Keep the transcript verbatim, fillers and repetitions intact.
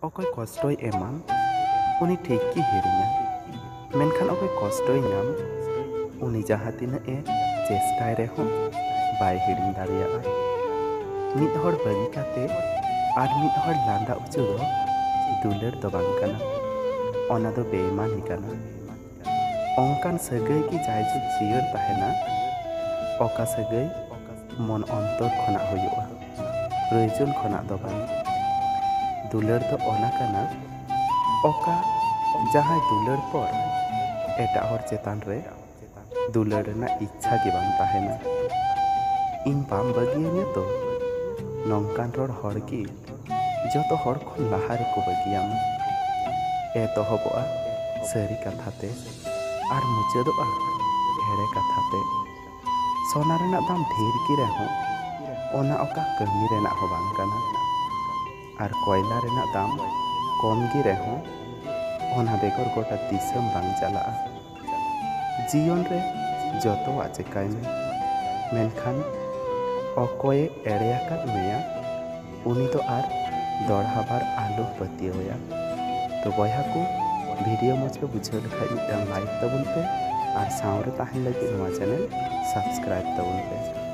ᱚᱠᱚᱭ ᱠᱚᱥᱴᱚᱭ ᱮᱢᱟᱢ, ᱩᱱᱤ ᱴᱷᱤᱠ ᱜᱮ ᱦᱤᱲᱤᱧᱟ, ᱢᱮᱱᱠᱷᱟᱱ ᱚᱠᱚᱭ ᱠᱚᱥᱴᱚᱭ ᱧᱟᱢ, ᱩᱱᱤ ᱡᱟᱦᱟᱸ ᱛᱤᱱᱟᱹᱜ ᱮ ᱪᱮᱥᱴᱟᱭ ᱨᱮᱦᱚᱸ ᱵᱟᱭ ᱦᱤᱲᱤᱧ ᱫᱟᱲᱮᱭᱟᱜᱼᱟ᱾ ᱢᱤᱫ ᱦᱚᱲ ᱵᱟᱹᱜᱤ ᱠᱟᱛᱮ ᱟᱨ ᱢᱤᱫ ᱦᱚᱲ ᱞᱟᱸᱫᱟ ᱚᱪᱚ ᱫᱚ ᱫᱩᱞᱟᱹᱲ ᱫᱚ ᱵᱟᱝ ᱠᱟᱱᱟ, ᱚᱱᱟ ᱫᱚ ᱵᱮᱭᱤᱢᱟᱱᱤ ᱠᱟᱱᱟ᱾ ᱚᱱᱠᱟᱱ ᱥᱟᱹᱜᱟᱹᱭ ᱜᱮ ᱡᱟᱭᱡᱩᱜᱽ ᱡᱤᱭᱟᱹᱲ ᱛᱟᱦᱮᱱᱟ, ᱚᱠᱟ ᱥᱟᱹᱜᱟᱹᱭ ᱢᱚᱱ ᱚᱱᱛᱚᱨ ᱠᱷᱚᱱᱟᱜ ᱦᱩᱭᱩᱜᱼᱟ, ᱯᱨᱚᱭᱳᱡᱚᱱ ᱠᱷᱚᱱᱟᱜ ᱫᱚ ᱵᱟᱝ᱾ ᱫᱩᱞᱟᱹᱲ ᱫᱚ ᱚᱱᱟ ᱠᱟᱱᱟ, ᱚᱠᱟ ᱡᱟᱦᱟᱸᱭ ᱫᱩᱞᱟᱹᱲ ᱯᱚᱨ ᱮᱴᱟᱜ ᱦᱚᱲ ᱪᱮᱛᱟᱱ ᱨᱮ ᱫᱩᱞᱟᱹᱲ ᱨᱮᱱᱟᱜ ᱤᱪᱪᱷᱟ ᱜᱮ ᱵᱟᱝ ᱛᱟᱦᱮᱱᱟ᱾ ᱤᱧ ᱵᱟᱢ ᱵᱟᱹᱜᱤᱭᱟᱹᱧᱟ ᱛᱚ? ᱱᱚᱝᱠᱟᱱ ᱨᱚᱲ ᱦᱚᱲ ᱜᱮ ᱡᱚᱛᱚ ᱦᱚᱲ ᱠᱷᱚᱱ ᱞᱟᱦᱟ ᱨᱮᱠᱚ ᱵᱟᱹᱜᱤᱭᱟᱢᱟ᱾ ᱮᱛᱚᱦᱚᱵᱚᱜᱼᱟ ᱥᱟᱹᱨᱤ ᱠᱟᱛᱷᱟ ᱛᱮ ᱟᱨ ᱢᱩᱪᱟᱹᱫᱚᱜᱼᱟ ᱮᱲᱮ ᱠᱟᱛᱷᱟ ᱛᱮ᱾ ᱥᱚᱱᱟ ᱨᱮᱱᱟᱜ ᱫᱟᱢ ᱰᱷᱮᱨ ᱜᱮ ᱨᱮᱦᱚᱸ, ᱚᱱᱟ ᱚᱠᱟ ᱠᱟᱹᱢᱤ ᱨᱮᱱᱟᱜ ᱦᱚᱸ ᱵᱟᱝ ᱠᱟᱱᱟ᱾ ᱟᱨ ᱠᱚᱭᱞᱟ ᱨᱮᱱᱟᱜ ᱫᱟᱢ ᱠᱚᱢ ᱜᱮ ᱨᱮᱦᱚᱸ, ᱚᱱᱟ ᱵᱮᱜᱚᱨ ᱜᱚᱴᱟ ᱫᱤᱥᱚᱢ ᱵᱟᱝ ᱪᱟᱞᱟᱜᱼᱟ᱾ ᱡᱤᱭᱚᱱ ᱨᱮ ᱡᱚᱛᱚᱣᱟᱜ ᱪᱮᱠᱟᱭ ᱢᱮ, ᱢᱮᱱᱠᱷᱟᱱ ᱚᱠᱚᱭᱮ ᱮᱲᱮ ᱟᱠᱟᱫ ᱢᱮᱭᱟ, ᱩᱱᱤ ᱫᱚ ᱟᱨ ᱫᱚᱲᱦᱟ ᱵᱟᱨ ᱟᱞᱚ ᱯᱟᱹᱛᱭᱟᱹᱣᱟᱭᱟ᱾ ᱛᱚ ᱵᱚᱭᱦᱟ ᱠᱚ, ᱵᱷᱤᱰᱤᱭᱳ ᱢᱚᱡᱽ ᱯᱮ ᱵᱩᱡᱷᱟᱹᱣ ᱞᱮᱠᱷᱟᱡ ᱢᱤᱫᱴᱟᱝ ᱞᱟᱭᱤᱠ ᱛᱟᱵᱚᱱ ᱯᱮ ᱟᱨ ᱥᱟᱶᱨᱮ ᱛᱟᱦᱮᱱ ᱞᱟᱹᱜᱤᱫ ᱱᱚᱣᱟ ᱪᱮᱱᱮᱞ ᱥᱟᱵᱥᱠᱨᱟᱭᱤᱵ ᱛᱟᱵᱚᱱ ᱯᱮ᱾